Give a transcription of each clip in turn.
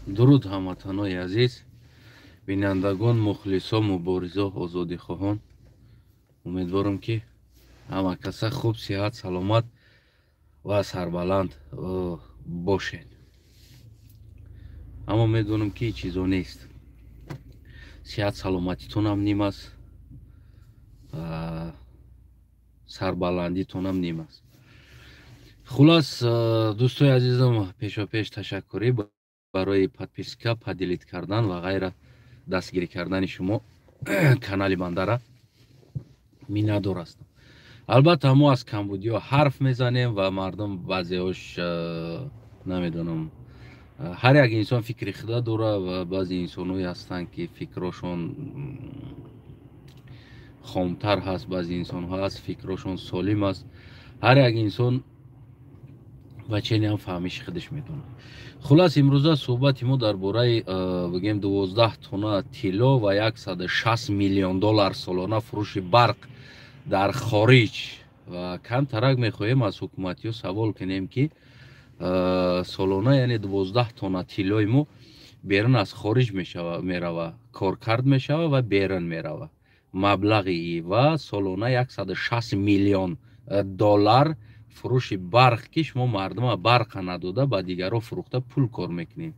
Дуруд, ҳамватанои азиз, бинандагон, мухлисо, муборизо, озодихоҳон. Умедворам, ки ҳама каса хуб, сиҳат, саломат ва сарбаланд бошед. Аммо медонам, ки чизо нест. Сиҳат саломатитонам ним аст, сарбаландитонам ним аст. Хулас, дӯстои азизам, пешопеш ташаккурӣ барои подписка, поделить кардан ва ғайра, дастгирӣ кардани шумо канали бандара миннатдор ҳастам. Албатта, мо аз камбудиҳо ҳарф мезанем ва мардум баъзеҳош, намедонам, ҳар як инсон фикри худа дора ва баъзе инсонҳое ҳастанд, ки фикрошон хомтар ҳаст, баъзе инсонҳо ҳаст, фикрошон солим аст. Ҳар як инсон ба чениам фаҳмиши худаш медонад. Хулас, имрӯза суҳбати мо дар бораи, бигем, 12 тонна тилло ва 160 миллион доллар солона фурӯши барқ дар хориҷ. Ва камтарак мехоҳем аз ҳукуматиҳо савол кунем, ки солона, яъне, 12 тонна тиллои мо берун аз хориҷ мерава, коркард мешава ва берун мерава. Маблағи ва солона 160 миллион доллар фурӯши барқ, ки шумо мардума барқа надода, ба дигарро фурӯхта пул кор мекунед.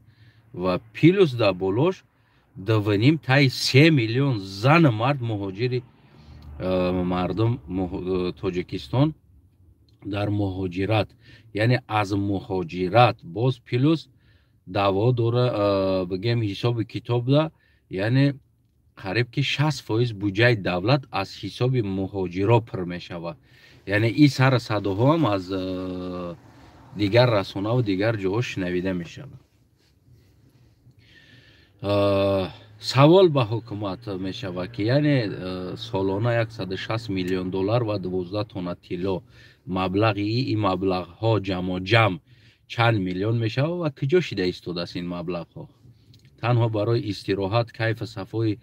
Ва плюс дар болош дувним таи 3 миллион зану мард муҳоҷири мардум Тоҷикистон дар муҳоҷират, яъне аз муҳоҷират боз плюс даъво дора. Бигем, ҳисоби китобда, яъне, қариб ки 60% буҷаи давлат аз ҳисоби муҳоҷиро пур мешавад. Яъне ин сару садоҳоам аз дигар расонаву дигар ҷоҳо шунавида мешавад. Савол ба ҳукумат мешавад, ки яъне солона 160 миллион доллар ва 12 тонна тилло, маблағи ин маблағҳо ҷамъоҷамъ чанд миллион мешавад ва куҷо шида истодааст ин маблағҳо? Танҳо барои истироҳат, кайфу сафои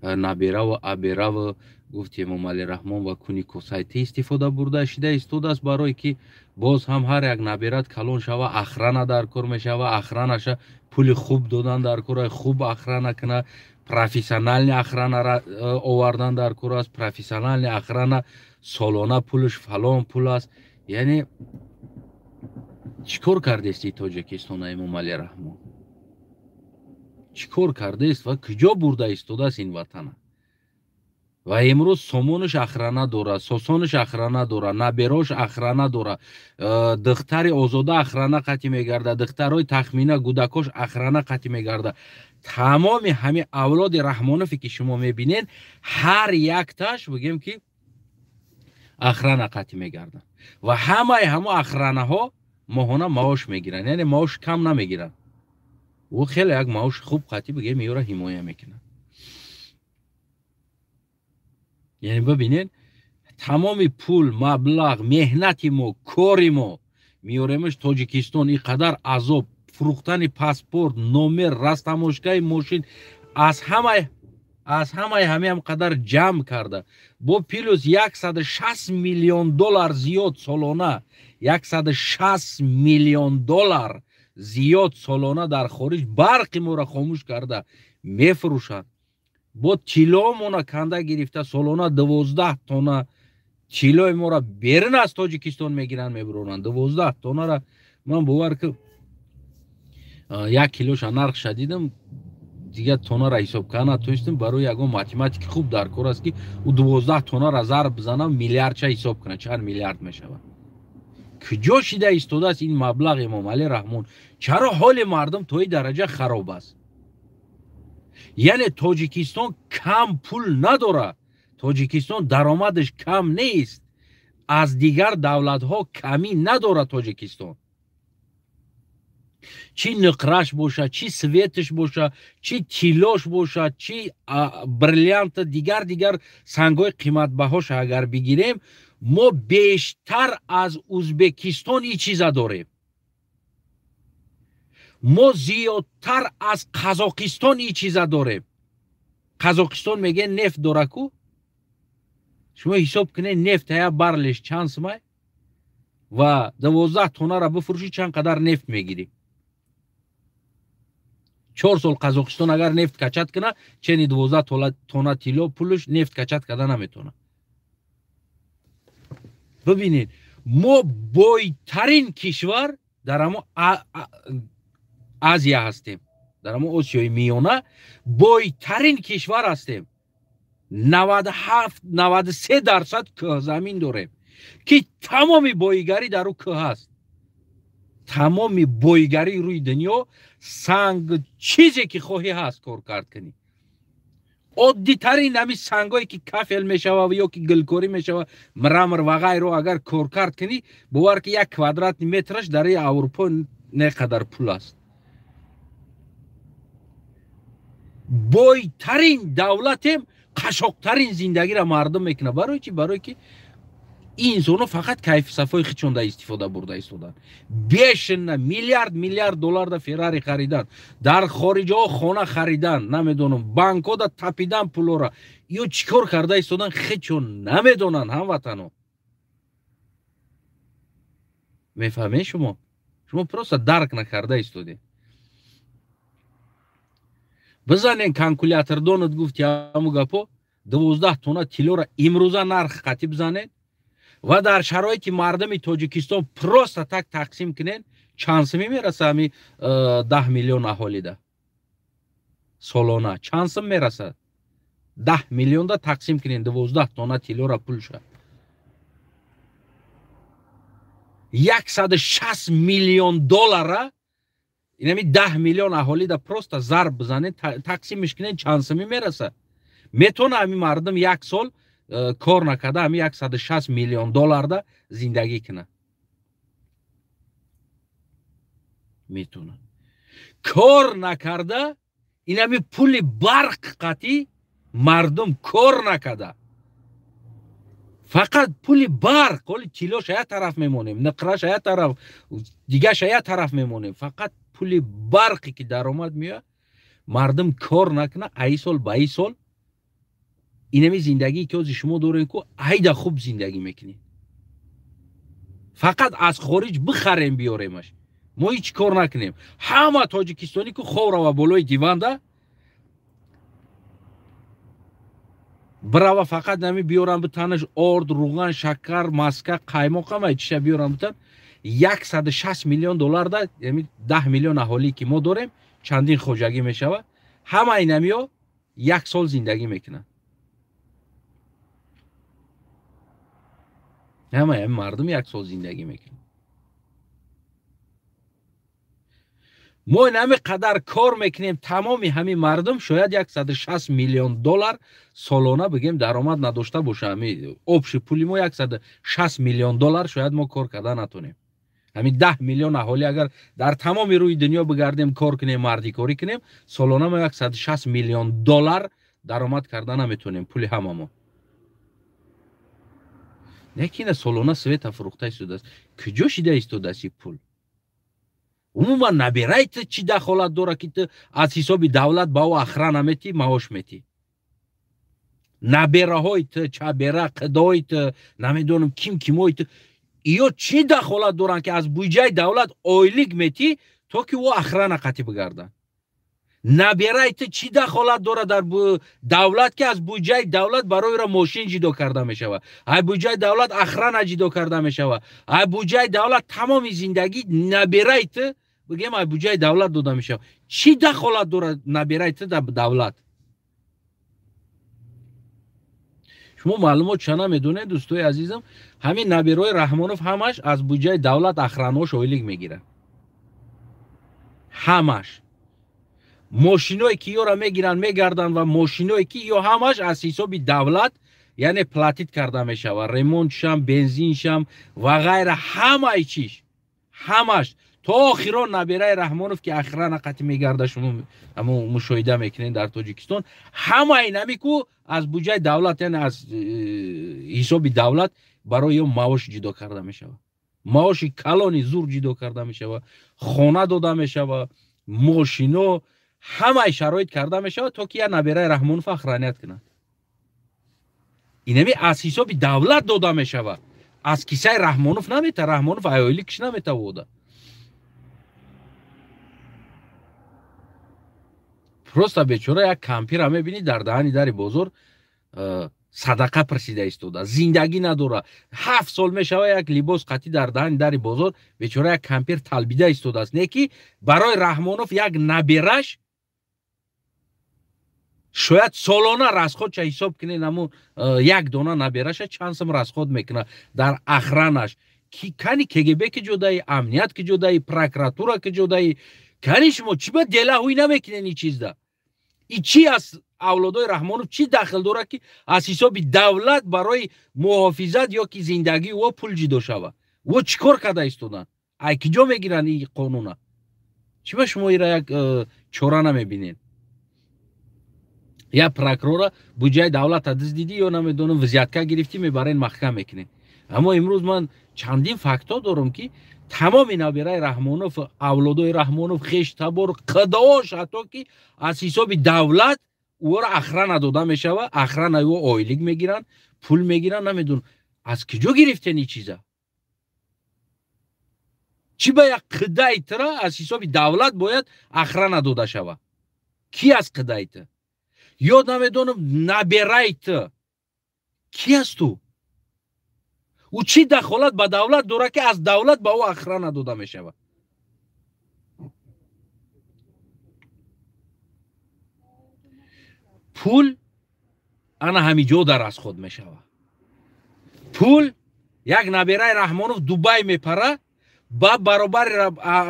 набераву абераву, гуфти Эмомалӣ Раҳмон, ва куни косайтӣ истифода бурда шида истодааст, барое ки боз ҳам ҳар як наберат калон шава, охрана дар кор мешава, охранаша пули хуб додан дар кор, хуб охрана куна, профессиональный охрана овардан дар кор аст. Профессиональный охрана солона пулаш фалон пул аст. Яъне чӣ кор кардести Тоҷикистона Эмомалӣ Раҳмон? Чӣ кор кардааст ва куҷо бурда истодааст ин ватана? Ва имрӯз сомонаш охрана дорад, сосонаш охрана дорад, наберош охрана дорад, духтари Озода охрана қатӣ мегардад, духтарои Тахмина, гудакош охрана қатӣ мегардад. Тамоми ҳамин авлоди Раҳмонове, ки шумо мебинед, ҳар якташ, бигем, ки охрана қатӣ мегарданд ва ҳамаи ҳамо охранаҳо моҳона маош мегиранд, яъне маош кам намегиранд. Ӯ хеле як маоши хуб қатӣ, бигем, ёра ҳимоя мекунад. Яъне бибинед, тамоми пул, маблағ, меҳнати мо, кори мо меёремаш Тоҷикистон, ин қадар азоб, фурӯхтани паспорт, номер, растаможкаи мошин, аз ҳамаи ҳамеам қадар ҷамъ карда, бо плюс 160 миллион доллар зиёд солона, 160 миллион доллар зиёд солона дар хориҷ барқи моро хомӯш карда мефурӯшанд. Бо тиллоомона канда гирифта, солона 12 тонна тиллои моро берун аз Тоҷикистон мегиранд, мебуронанд. 12 тоннара ман, бовар ки, як килоша нархша дидам, дигар тоннара ҳисоб карда натонистем. Барои ягон математики хуб дар кор аст, ки ӯ 12 тоннара зарб бизанам, миллиардча ҳисоб кунад, чанд миллиард мешавад. Куҷо шида истодааст ин маблағ, Эмомалӣ Раҳмон? Чаро ҳоли мардум то ин дараҷа хароб аст? Яъне Тоҷикистон кам пул надорад, Тоҷикистон даромадаш кам нест, аз дигар давлатҳо камӣ надорад. Тоҷикистон чӣ нуқраш бошад, чӣ светаш бошад, чӣ тиллош бошад, чӣ бриллианта, дигар дигар сангҳои қиматбаҳоша агар бигирем, мо бештар аз Узбекистон ин чиза дорем, мо зиёдтар аз Қазоқистон ин чиза дорем. Қазоқистон мегӯян нефт дора ку. Шумо ҳисоб кунед, нефт ая баррелш чанд сумай ва 12 тоннара бифурӯшӣ, чанд қадар нефт мегирӣ? 4 сол Қазоқистон агар нефт качать кунад, чени 12 тонна тилло пулш нефт качать карда наметавонад. Бибинед, мо бойтарин кишвар дар ҳамо Азия ҳастем, дар ҳамо Осиёи Миёна бойтарин кишвар ҳастем. 97 93% кӯҳзамин дорем, ки тамоми боигарӣ дар ӯ кӯҳ аст. Тамоми боигарии рӯи дунё, санг, чизе ки хоҳӣ ҳаст кор кард кунӣ. Оддитарин ҳамин сангое ки кафел мешава ё ки гилкорӣ мешава, мрамор ва ғайро агар коркард кунӣ, бовар ки як квадратни метраш дар Аврупо не қадар пул аст. Бойтарин давлатем, қашоқтарин зиндагиро мардум мекунад. Барои чи? Барои ки ин инсонҳо фақат кайфу сафои худшонда истифода бурда истоданд. Бешина миллиард миллиард долларда Феррари харидан, дар хориҷаҳо хона харидан, намедонам, банкҳода тапидан пулора. Ё чӣ кор карда истодан, худшон намедонанд ҳамватано. Мефаҳмед шумо? Шумо просто дарк накарда истодед. Бизанен калкулятордонат гуфт ҳаму гапо, 12 тонна тиллора имрӯза нарх қатӣ бизанед ва дар шароити мардуми Тоҷикистон просто так тақсим кунед, чанд сумӣ мераса ҳами 10 миллион аҳолида солона? Чанд сум мерасад? 10 миллионда тақсим кунед 12 тонна тиллора пулша. 160 миллион доллара инами 10 миллион аҳолида просто зарб бизанед, тақсимиш кунед, чанд сумӣ мераса? Метавона ҳами мардум як сол кор накарда ҳами 160 миллион долларда зиндагӣ кунад? Метавонад. Кор накарда инами пули барқ қатӣ мардум кор накарда, фақат пули барқ, ҳоли тиллоша як тараф мемонем, нуқраша як тараф, дигаша як тараф мемонем, фақат пули барқе ки даромад меояд, мардум кор накунад, ай сол ба ай сол инами зиндагие ки ҳозир шумо доред ку айда хуб зиндагӣ мекунед. Фақат аз хориҷ бихарем биёремаш, мо ҳеҷ кор накунем. Ҳама тоҷикистонӣ ку хов рава болои диванда бирава, фақат нами биёрам битанаш орд, руған, шакар, маска, қаймоқ, ҳамаи чиша биёрам битан. 160 миллион долларда, яъне 10 миллион аҳолие ки мо дорем, чандин хоҷагӣ мешавад, ҳамаи намиё як сол зиндагӣ мекунанд. Ҳамаи мардум як сол зиндагӣ мекунанд. Мо ин ҳами қадар кор мекунем, тамоми ҳамин мардум шояд 160 миллион доллар солона бигем даромад надошта боша. Ҳами общий пули мо 160 миллион доллар шояд мо кор карда натонем. Ҳамин 10 миллион аҳолӣ агар дар тамоми рӯи дунё бигардем, кор кунем, мардикорӣ кунем, солона мо 160 миллион доллар даромад карда наметонем пули ҳамамо. Лекин солона света фурӯхта истодааст. Куҷо шида истодааст ин пул? Умуман набирай ту чӣ дахолат дора ки ту аз ҳисоби давлат ба ӯ охрана метӣ, маош метӣ? Набераҳои ту, чабера, қидои ту, намедонам ким кимои ту, ё чӣ дахолат доранд ки аз буҷаи давлат ойлик метӣ то ки ӯ охрана қатӣ бигардад? Набирай ту чӣ дахолат дорад дар давлат ки аз буҷаи давлат барои ӯро мошин ҷидо карда мешавад, ай буҷаи давлат охрана ҷидо карда мешавад, ай буҷаи давлат тамоми зиндагӣ набирай ту бигем ай буҷаи давлат дода мешавад. Чӣ дахолат дорад набирай ту дар давлат? Шумо маълумот ча намедонед, дӯстои азизам, ҳамин набирои Раҳмонов ҳамаш аз буҷаи давлат охранаош ойлик мегирад. Ҳамаш мошиное ки ёра мегиранд мегарданд ва мошиное ки ё ҳамаш аз ҳисоби давлат, яъне платит карда мешавад, ремонтшам, бензиншам ва ғайра, ҳамаи чиш, ҳамаш то охирон набираи Раҳмонов ки охрана қатӣ мегарда, шумо ҳамо мушоҳида мекунед дар Тоҷикистон, ҳамаи нами ку аз буҷаи давлат, яъне аз ҳисоби давлат барои ё маош ҷидо карда мешавад, маоши калони зур ҷидо карда мешавад, хона дода мешавад, мошино, ҳамаи шароит карда мешавад то ки я набираи Раҳмонов охраният кунад. Инами аз ҳисоби давлат дода мешавад, аз кисаи Раҳмонов намета, Раҳмонов аёликиш наметавода. Просто бечора як кампира мебинӣ дар даҳани дари бозор садақа пурсида истода, зиндагӣ надора. 7 сол мешава як либос қатӣ дар даҳани дари бозор бечора як кампир талбида истодааст. Не ки барои Раҳмонов як набераш шояд солона расходша ҳисоб кунед, ҳамун як дона набераша чанд сум расход мекунад дар охранаш. Кани КГБ ки ҷодаи, амният ки ҷодаи, прокуратура ки ҷодаи, кани шумо чӣ ба делаҳӯй намекунед ин чизда? И чӣ аз авлодои Раҳмонов чӣ дахл дорад, ки аз ҳисоби давлат барои муҳофизат ё ки зиндагии ӯ пул ҷидо шава? Ӯ чӣ кор карда истоданд? Ай киҷо мегиранд ин қонуна? Чӣ ба шумо ира як чора намебинед? Я прокурора буҷаи давлата дуздидӣ ё намедонам взятка гирифтӣ, мебарен маҳкам мекунед. Аммо имрӯз ман чандин фактҳо дорам, ки тамоми набираи Раҳмонов, авлодои Раҳмонов, хештабор, қидош ҳатто ки аз ҳисоби давлат ӯро охрана дода мешава, охранаи ӯ ойлик мегиранд, пул мегиранд, намедонам аз киҷо гирифтен ин чиза? Чӣ ба як қидаи тира аз ҳисоби давлат бояд охрана дода шава? Ки аз қидаи ту? Ё намедонам набираи ту ки аст ту? Ӯ чӣ дахолат ба давлат дорад, ки аз давлат ба ӯ охрана дода мешавад? Пул ана ҳамин ҷо дар расход мешавад. Пул як набираи Раҳмонов Дубай мепара, ба баробари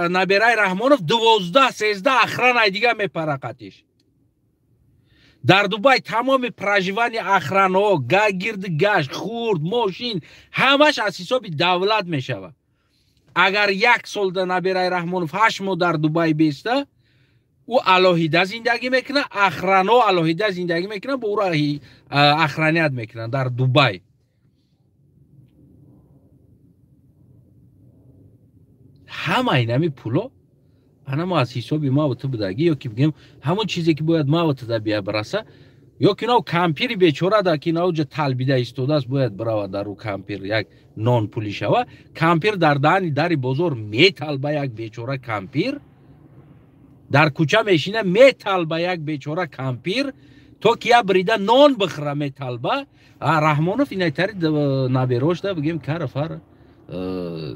набираи Раҳмонов 12-13 охранаи дига мепара қатиш. Дар Дубай тамоми проживание охранаҳо, гирди гашт, хурд, мошин ҳамаш аз ҳисоби давлат мешавад. Агар як сол да набираи Раҳмонов 8 моҳ дар Дубай беста, ӯ алоҳида зиндагӣ мекунад, охранаҳо алоҳида зиндагӣ мекунад, бо ӯро охраният мекунанд дар Дубай. Ҳама инами пуло ана мо аз ҳисоби маву ту будагӣ, ё ки бигем ҳамон чизе ки бояд маву туда бия бираса, ё ки нав кампири бечора да ки навҷа талбида истодааст, бояд биравад дар ӯ кампир як нон пулӣ шава. Кампир дар даҳани дари бозор металба, як бечора кампир дар кӯча мешина, металба як бечора кампир то ки я бирида нон бихӯра металба. Раҳмонов инайтари наберошда бигем кара фар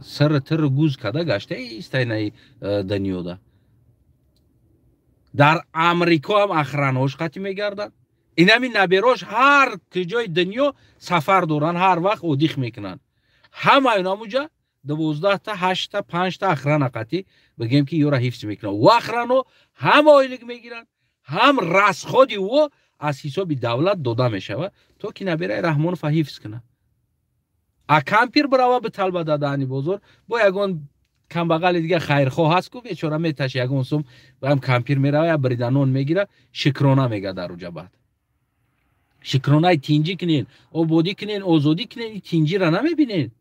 сар тир гуз када гашта истайнаи дунёда. Дар Амрико ҳам охранаҳош қатӣ мегарданд. Инами наберош ҳар куҷои дунё сафар доранд, ҳар вақт одих мекунанд. Ҳама инамуҷа 12та, 8та, 5та охрана қатӣ бигем ки ёра ҳифз мекунанд. Ӯ охрано ҳам ойлик мегиранд, ҳам расходи ӯ аз ҳисоби давлат дода мешавад, то ки набираи Раҳмонова ҳифз кунад. А кампир бирава биталба дар даҳани бозор, бо ягон камбағали дига хайрхоҳ ҳаст ку бечора меташа ягон сум, ам кампир мерава, я бирида нон мегира, шикрона мега дар уҷа. Баъд шикронаи тинҷӣ кунен, ободӣ кунен, озодӣ кунен, ин тинҷира намебинен.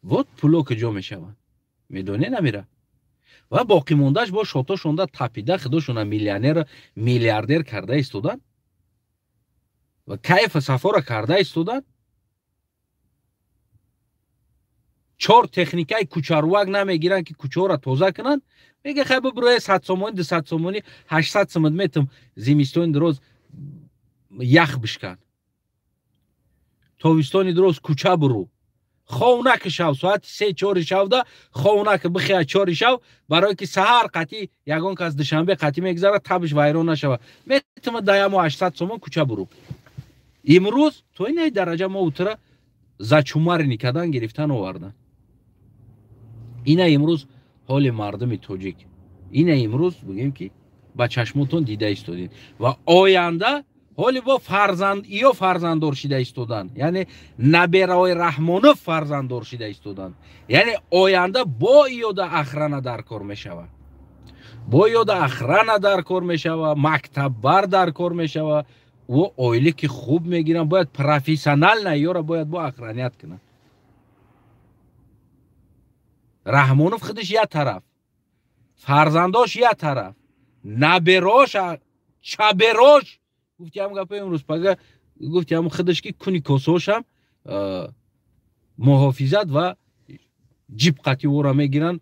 Вот пуло куҷо мешаванд, медонед намира? Ва боқимондааш бо шотошонда тапида худошона миллионер, миллиардер карда истоданд ва кайфа сафора карда истоданд. 4 техникаи кӯчарувак намегиранд, ки кӯчаҳоро тоза кунанд. Мега хай бибироя 100 сомонӣ, 200 сомонӣ, 800 сомон метам, зимистони дроз ях бишкан, тобистони дроз кӯча буру, хов накишав, соати 3-4 шавда хов наки бихия 4 шав, барое ки саҳар қатӣ ягон кас Душанбе қатӣ мегузарад, табиш вайрон нашава. Метама даямо 800 сомон кӯча буру. Имрӯз то инаи дараҷа мо утра зачумарини кардан гирифтан овардан. Ина имрӯз ҳоли мардуми тоҷик, ина имрӯз бигем ки ба чашмотон дида истодед. Ва оянда ҳоли бо фарзанд ё фарзанддор шида истоданд, яъне набераҳои Раҳмонов фарзанддор шида истоданд. Яъне оянда бо иёда охрана дар кор мешавад, бо иёда охрана дар кор мешавад, мактаббар дар кор мешавад. Ӯ оиле ки хуб мегиранд, бояд профессионально ёра бояд бо охраният кунанд. Раҳмонов худаш як тараф, фарзандош як тараф, наберош, чаберош. Гуфтиам гапа имрӯз пага гуфтиам худаш ки куни косошам муҳофизат ва ҷиб қатӣ ӯро мегиранд,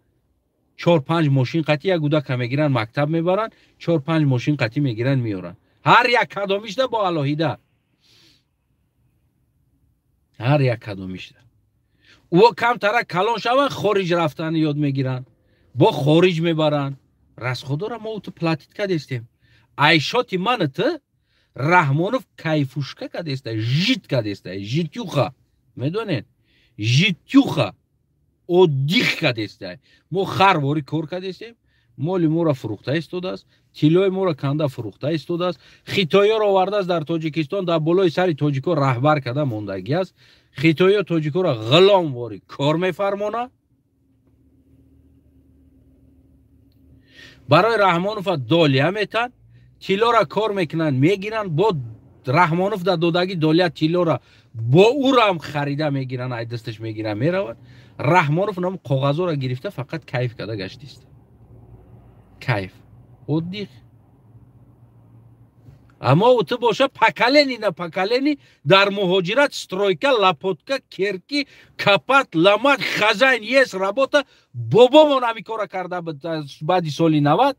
4-5 мошин қатӣ як гудака мегиранд, мактаб мебаранд, 4-5 мошин қатӣ мегиранд, меоранд. Ҳар як кадомишда бо алоҳида, ҳар як кадомишда. Ӯ камтара калон шаванд, хориҷ рафтан ёд мегиранд, бо хориҷ мебаранд. Расходора мо ту платить кадестем. Айшоти ман ту Раҳмонов кайфушка кадеста, жит кадеста, житюха. Медонед? Житюха. Отдых кадеста. Мо харвори кор кадестем, моли моро фурӯхта истодааст, тиллои моро канда фурӯхта истодааст, хитоёро овардааст дар Тоҷикистон, дар болои сари тоҷико раҳбар карда мондагӣ аст. Хитоё тоҷикоро ғуломворӣ кор мефармонад. Барои Раҳмонова долия метан, тиллора кор мекунанд, мегиранд, бо Раҳмонов дар додагӣ долия тиллора бо ӯрам харида мегиранд, ай дасташ мегиранд, мераванд. Раҳмонов нам коғазора гирифта фақат кайф карда гаштист. Кайф, отдых. Аммо ту боша поколение на поколение дар муҳоҷират стройка, лопатка, кирки, копать, ломать, хозяин есть работа. Бобомон ҳамин кора карда баъди соли 90,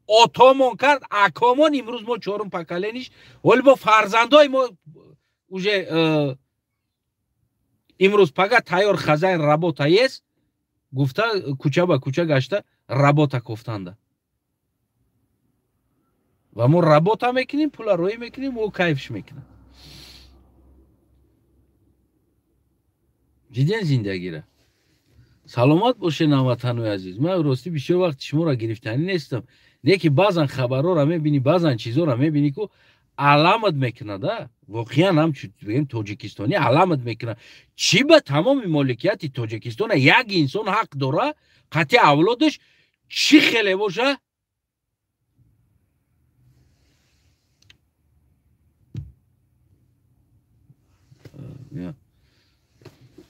отомон кард, акомон, имрӯз мо чорум поколениш, вале бо фарзандои мо уже имрӯз пага тайёр хозяин работа есть гуфта кӯча ба кӯча гашта работа кофтанда. Ва мо работа мекунем, пула роӣ мекунем, ӯ кайфш мекунад. Диден зиндагира. Саломат бошед, ҳамватанои азиз. Ман ростӣ бисёр вақт шуморо гирифтанӣ нестам. Не ки баъзан хабарҳоро мебинӣ, баъзан чизҳоро мебинӣ, ку аламат мекунад, а? Воқеан ҳам бигем тоҷикистонӣ аламат мекунад. Чӣ ба тамоми моликияти Тоҷикистона як инсон ҳақ дора, қатъи авлодаш чӣ хеле боша?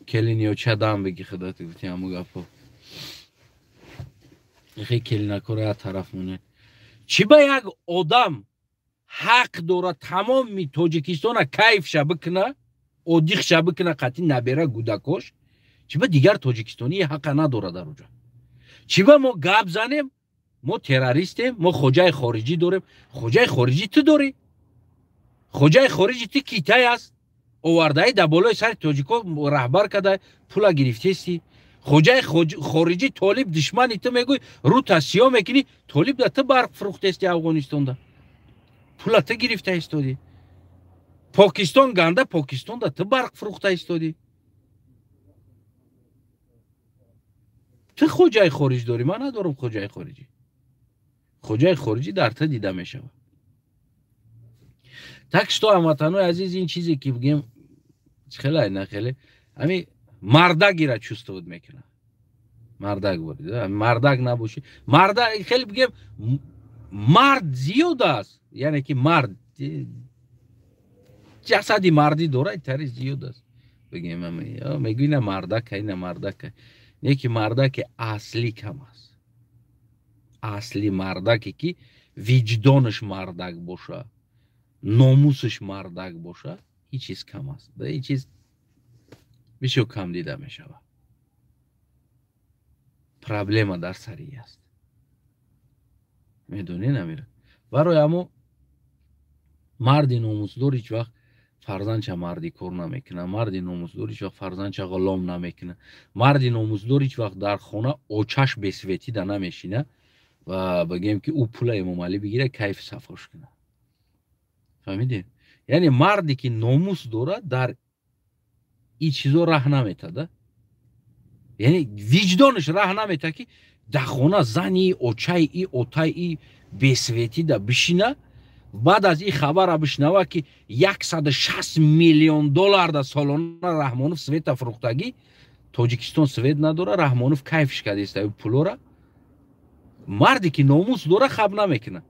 Келиниё чадам беги худат гуфти ҳаму гапо. Ихе келинакора як тараф монед. Чӣ ба як одам ҳақ дора тамоми Тоҷикистона кайфша бикуна, отдыхша бикуна қатъи набера гудакош? Чӣ ба дигар тоҷикистонӣ ҳақа надора дар оҷа? Чӣ ба мо гап занем? Мо террористем, мо хоҷаи хориҷӣ дорем. Хоҷаи хориҷӣ ту дорӣ? Хоҷаи хориҷӣ ту Китай аст. Овардаи дар болои сари тоҷико раҳбар карда, пула гирифтести. Хоҷаи хориҷӣ толиб душмани ту мегӯй, рӯта сиёҳ мекунӣ, толиб да ту барқ фурӯхтести Афғонистонда. Пула ту гирифта истодӣ. Покистон ганда, Покистонда ту барқ фурӯхта истодӣ. Ту хоҷаи хориҷ дорӣ, ман надорам хоҷаи хориҷӣ. Хоҷаи хориҷӣ дар ту дида мешавад. Так что, ҳамватанои азиз, ин чизе ки бигем хеле на хеле, ҳами мардагира чувствовать мекунад. Мардак борид, мардак набошӣ, мардак хеле бигем мард зиёд аст, яъне ки мард ҷасади мардӣ дорад, тари зиёд аст. Бигем мегӯй на мардака, ина мардака. Не ки мардаки аслӣ кам аст. Асли мардаке ки виҷдонаш мардак боша, номусаш мардак боша, ҳеҷ чиз кам аст. Ҳеҷ чиз бисёр кам дида мешавад. Проблема дар сари аст. Медонӣ намира. Барои ҳамо марди номусдор ҳеҷ вақт фарзандча марди кор намекунад, марди номусдор ҳеҷ вақт фарзандча ғулом намекунад, марди номусдор ҳеҷ вақт дар хона очаш бесветида намешинад ва бигем ки ӯ пула Эмомалӣ бигирад, кайф сафош кунад. Фаҳмидед? Яъне марде ки номус дорад дар ин чизо раҳ наметад, яъне виҷдонаш раҳ наметад ки дар хона зани очаи и отаи и бесветида бишина, баъд аз ин хабара бишнава ки 160 миллион доллар дар солона Раҳмонов света фурӯхтагӣ, Тоҷикистон свет надора, Раҳмонов кайфш кардааст ай пулора. Марде ки номус дора хаб намекунад.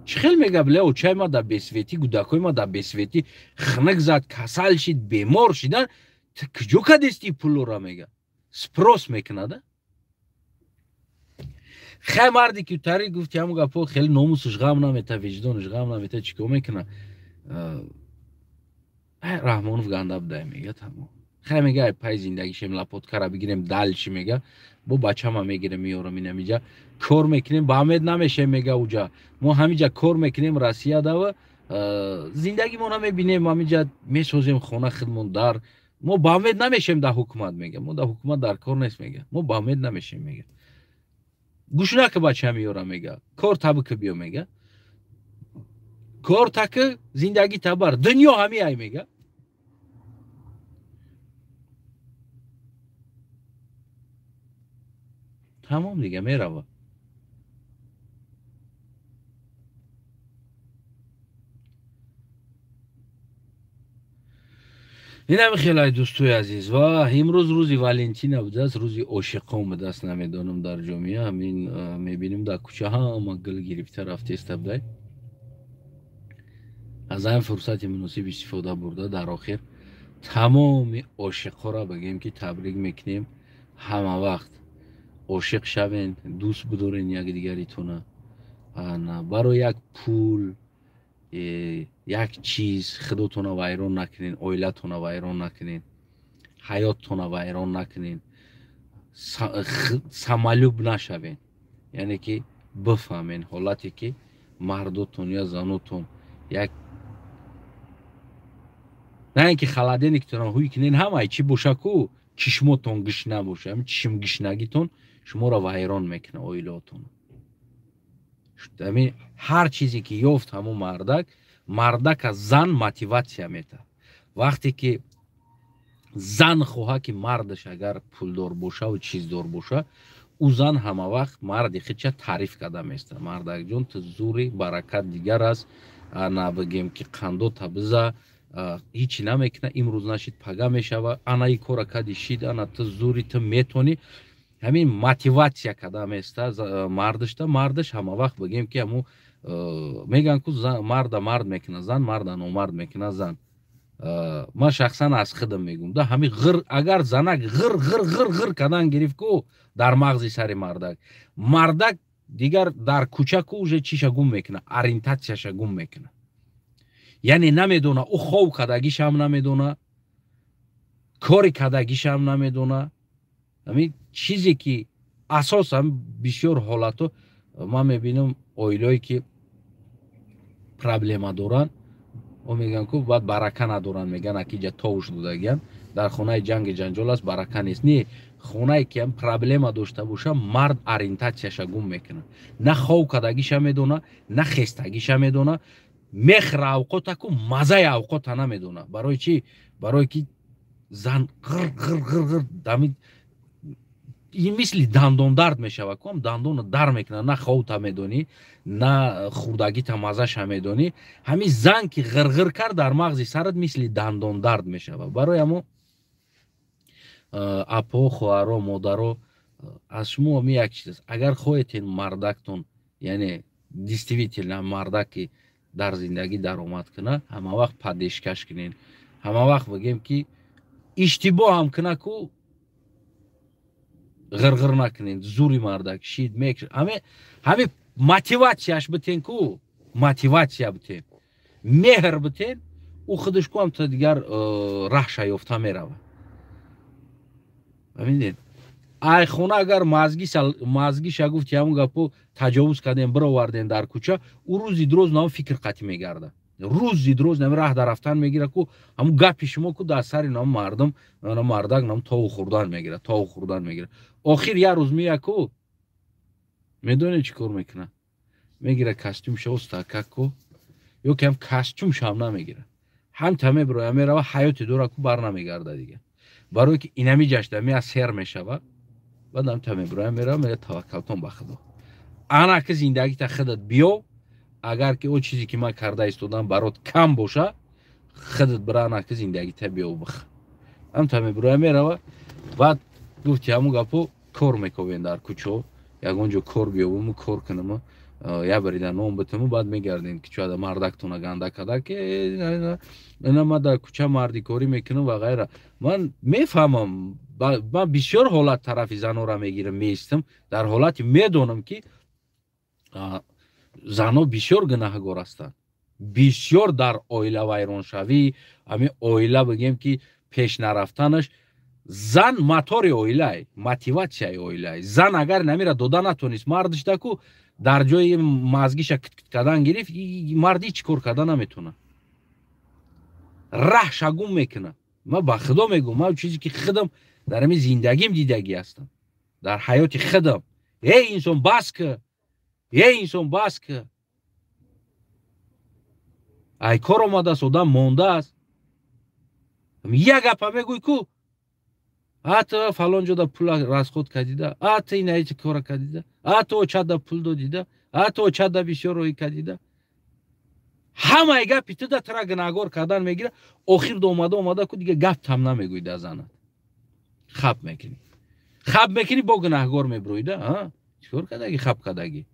Чӣ хел мега, бля, очаи ма дар бесветӣ, гудакои ма дар бесветӣ хунук зад, касал шид, бемор шидан, ту куҷо кардести пулора мега? Спрос мекунад. Хай марде ки тари гуфти ҳамун гапо, хеле номусаш ғам намета, виҷдонаш ғам намета, чӣ кор мекунад? Раҳмонов ганда будай мега, тамом. Хай мега, пай зиндагишем лапоткара бигирем, дальше мега, бо бачама мегирем, меёрам инамиҷа кор мекунем, ба умед намешем мега. Уҷа мо ҳамиҷа кор мекунем, Россия дава зиндагимона мебинем, ҳамиҷа месозем хона худмон, дар мо ба умед намешем дар ҳукумат мега, мо дар ҳукумат дар кор нест мега, мо ба умед намешем мега. Гӯш нака, бача меёрам мега, кор табика биё мега, кор таки зиндагӣ табар, дунё ҳами ай мега. Тамом дига, мерава. Инами хелай, дӯстои азиз, ва имрӯз рӯзи Валентина будааст, рӯзи ошиқон будааст. Намедонам, дар ҷомеа ҳамин мебинем, дар кӯча ҳама гул гирифта рафтеста будай. Аз ҳамин фурсати муносиб истифода бурда, дар охир тамоми ошиқҳоро бигем, ки табрик мекунем. Ҳама вақт ошиқ шавен, дӯст бидорен якдигаритона. Барои як пул, як чиз худотона вайрон накунен, оилатона вайрон накунен, ҳаёттона вайрон накунен, самолюб нашавен. Яъне ки бифаҳмен ҳолате ки мардотон ё занотон як, на ин ки холодильниктона ҳуй кунен, ҳамаи чӣ боша ку, чишмотон гишна боша, ҳамин чишм гишнагитон шуморо вайрон мекунад, оилаотон. Ҳамин ҳар чизе ки ёфт ҳамун мардак, мардака зан мотиватсия метаҳад. Вақте ки зан хоҳа ки мардаш агар пулдор бошаву чиздор боша, ӯ зан ҳама вақт марди худша таъриф карда места: мардакҷон, ту зури, баракат дигар аст, ана бигем ки қандота биза, ҳичи намекуна, имрӯз нашид, пага мешава, ана и кора кади шид, ана ту зури, ту метонӣ. Ҳамин мотиватсия карда места мардашта. Мардаш ҳама вақт бигем ки ҳамун мегӯянд ку, марда мард мекуна зан, марда номард мекуна зан. Ман шахсан аз худам мегӯм да, ҳамин ғир, агар занак ғир ғир ғир ғир кардан гирифт ку дар мағзи сари мардак, мардак дигар дар кӯча ку уже чиша гум мекуна, ориентатсияша гум мекуна. Яъне намедона, ӯ хов кардагишам намедона, кори кардагишам намедона. Ҳамин чизе ки асосан бисёр ҳолатҳо ман мебинам, оилое ки проблема доранд, о мегӯянд ку, баъд барака надоранд, мегӯянд, акиҷа товуш додагиян, дар хонаи ҷанги ҷанҷол аст, барака нест. Не, хонае ки ҳам проблема дошта боша, мард ориентатсияша гум мекунад, на хов кардагиша медона, на хестагиша медона, мехра авқота ку, мазаи авқота намедона. Барои чӣ? Барое ки зан ғир ғир ғир ғир дами, ин мисли дандондард мешавад ку, дандона дар мекунад, на ховта медонӣ, на хурдагита мазаша медонӣ. Ҳамин зан ки ғирғир кард, дар мағзи сарат мисли дандондард мешавад. Барои ҳамо, апо, хоҳаро, модаро, аз шумо ҳами як чиз аст: агар хоҳетен мардактон, яъне действительно мардаки дар зиндагӣ даромад кунад, ҳама вақт поддержкаш кунен. Ҳама вақт бигем ки иштибоҳ ҳам куна ку, ғирғир накунен, зури мардак шид мекш, ҳами мотиватсияш битен ку, мотиватсия битен, меҳр битен, ӯ худаш ку ҳам то дигар раҳша ёфта меравад. Фаҳмидед? Ай хона агар мазгиша гуфти, ҳамун гапо таҷовуз кардем, бировардем дар кӯча, ӯ рӯзи дроз нам фикр қатӣ мегарда, рӯзи дроз нам раҳ дар рафтан мегира ку, ҳамун гапи шумо ку дар сари нам мардум, мардак нам тову хӯрдан мегира, тову хӯрдан мегира. Охир як рӯз мея ку, медонед чӣ кор мекуна? Мегира костюмша, остака ку, ё ки ҳам костюмшам намегира, ҳамта мебироя, мерава, ҳаёти дора ку, бар намегарда дига. Барое ки инами ҷашда мея сер мешава, баъд ҳамта мебироя, мерава, мега: таваккалтон ба худо, ана ки зиндагита худат биё. Агар ки о чизе ки ман карда истодам барот кам боша, худат бира, ана ки зиндагита биё бих. Ҳамта мебироя, мерава. Баъд гуфти ҳамун гапо, кор мековен дар кӯчо, ягон ҷо кор биёбуму кор кунаму, я барида ном битуму, баъд мегардем ки чояда мардактона ганда када ки ина ман дар кӯча мардикорӣ мекунам ва ғайра. Ман мефаҳмам, ман бисёр ҳолат тарафи занора мегирам, меистам дар ҳолати медонам ки зано бисёр гунаҳгор ҳастанд, бисёр дар оила вайроншавӣ, ҳамин оила бигем ки Пеш нарафтанаш, зан мотори оилай, мотиватсияи оилай. Зан агар намира дода натонист, мардишда ку дар ҷои мазгиша киткит кардан гирифт, мард ҳеҷ кор карда наметавонад, раҳша гум мекунад. Ман ба худо мегӯм, ман чизе ки худам дар ҳамин зиндагим дидагӣ ҳастам, дар ҳаёти худам. Эй инсон, бас ки, эй инсон, бас ки, ай кор омадааст, одам мондааст, як гапа мегӯй ку: ата фалон ҷода пул расход кардида, ата инаити кора кардида, ата очада пул додида, ата очада бисёр роҳӣ кардида. Ҳамаи гапи туда тара гунаҳгор кардан мегира. Охир омада омада ку дига гап там намегӯй, да занат хаб мекунӣ, хаб мекунӣ, бо гунаҳгор мебироида. Чикор кардаги, хаб кардаги?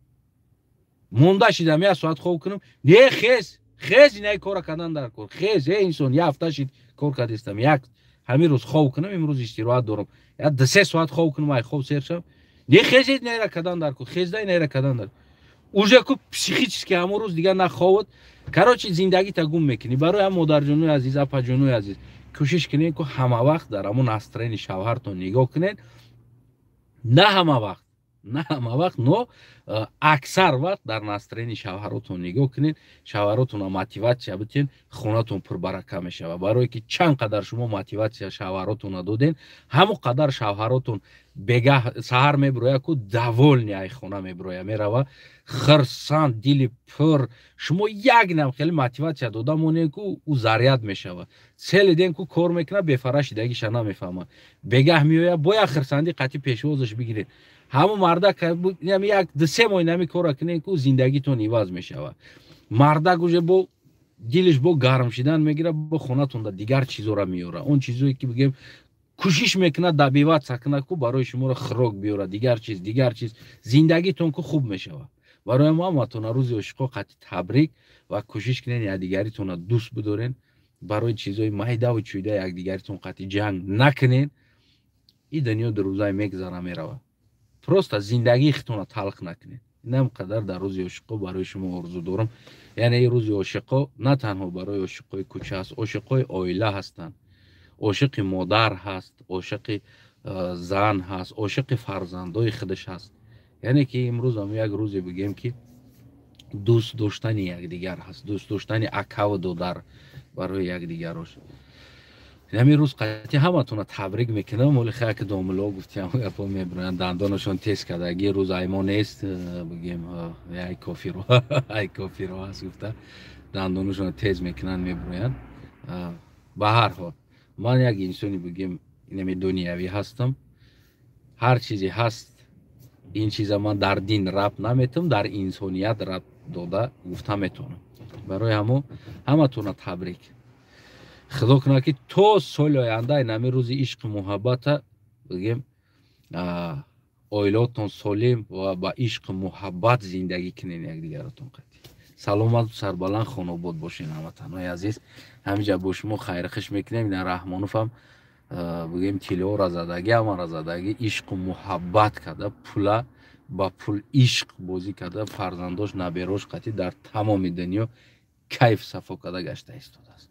Монда шидам, як соат хоб кунам. Не, хез, хез, инаи кора кардан дар кор, хез, э инсон, як ҳафта шид кор кардистам, як ҳамин рӯз хоб кунам, имрӯз истироҳат дорам, як 2-3 соат хоб кунам, ай хоб сер шавам. Не, хезед, инаира кардан дар кор, хезда, инаира кардан дар. Уже ку психически ҳамон рӯз дигар наховад. Короче, зиндагита гум мекунӣ. Барои ҳам, модарҷонои азиз, апаҷонои азиз, кӯшиш кунед ку ҳама вақт дар ҳамон настроени шавҳартон нигоҳ кунед. На ҳама вақт, на ҳама вақт, но аксар вақт дар настроени шавҳаротон нигоҳ кунед, шавҳаротонро мотиватсия битен, хонатон пурбарака мешавад. Барое ки чанд қадар шумо мотиватсия шавҳаротонро доден, ҳамон қадар шавҳаротон бегаҳ саҳар мебироя ку довольный ай хона мебироя, мерава хирсанд, дили пур. Шумо як нам хеле мотиватсия дода монед ку, ӯ заряд мешавад, целый день ку кор мекунад, бефара шидагиша намефаҳмад. Бегаҳ меояд, бояд хирсандӣ қатъи пешвозаш бигиред. Ҳамон мардак як 2-3 моҳ нами кора кунед ку, зиндагитон иваз мешавад. Мардак уже бо дилиш бо гарм шидан мегирад, бо хонатонда дигар чизора меёрад. Он чизое ки, бигем, кӯшиш мекунад добиваться кунад ку барои шуморо хӯрок биёрад, дигар чиз, дигар чиз, зиндагитон ку хуб мешавад. Барои мо ҳаматона рӯзи ошиқо қатъи табрик ва кӯшиш кунед якдигаритонро дӯст бидорен. Барои чизои майдаву чӯйда якдигаритон қатъи ҷанг накунед. И дунё дурӯзае мегзара, меравад. Просто зиндагии худтонро талх накунед. Инам қадар дар рӯзи ошиқо барои шумо орзу дорам. Яъне ин рӯзи ошиқо на танҳо барои ошиқои кӯча аст, ошиқои оила ҳастанд, ошиқи модар ҳаст, ошиқи зан ҳаст, ошиқи фарзандои худаш ҳаст. Яъне ки имрӯз ҳам як рӯзе, бигем, ки дӯст доштани якдигар ҳаст, дӯст доштани акаву додар барои якдигарош. Ҳамин рӯз қатъи ҳаматона табрик мекунам. Оли хаяки домуло гуфтиам, гапо мебироянд, дандонашон тез кардаги, рӯз аймо нест, бигем, ай кофиро, ай кофиро ҳаст гуфта, дандонашон тез мекунанд, мебироянд. Ба ҳар ҳол, ман як инсони, бигем, инами дунявӣ ҳастам. Ҳар чизе ҳаст, ин чиза ман дар дин рабт наметавам, дар инсоният рабт дода гуфта метавонам. Барои ҳамо ҳаматона табрик. Худо кунад, ки то соли оянда инами рӯзи ишқу муҳаббата, бигем, оилаотон солим ва ба ишқу муҳаббат зиндагӣ кунед, якдигаратон қатъи саломату сарбаланд, хонобод бошед. Ҳамватанои азиз, ҳамиҷа бо шумо хайрхуш мекунем. Ина Раҳмоновам, бигем, тиллоро задагӣ, ҳамаро задагӣ, ишқу муҳаббат карда, пула ба пул ишқ бозӣ карда, фарзандош, наберош қатъи дар тамоми дунё кайф сафо карда гашта истодааст.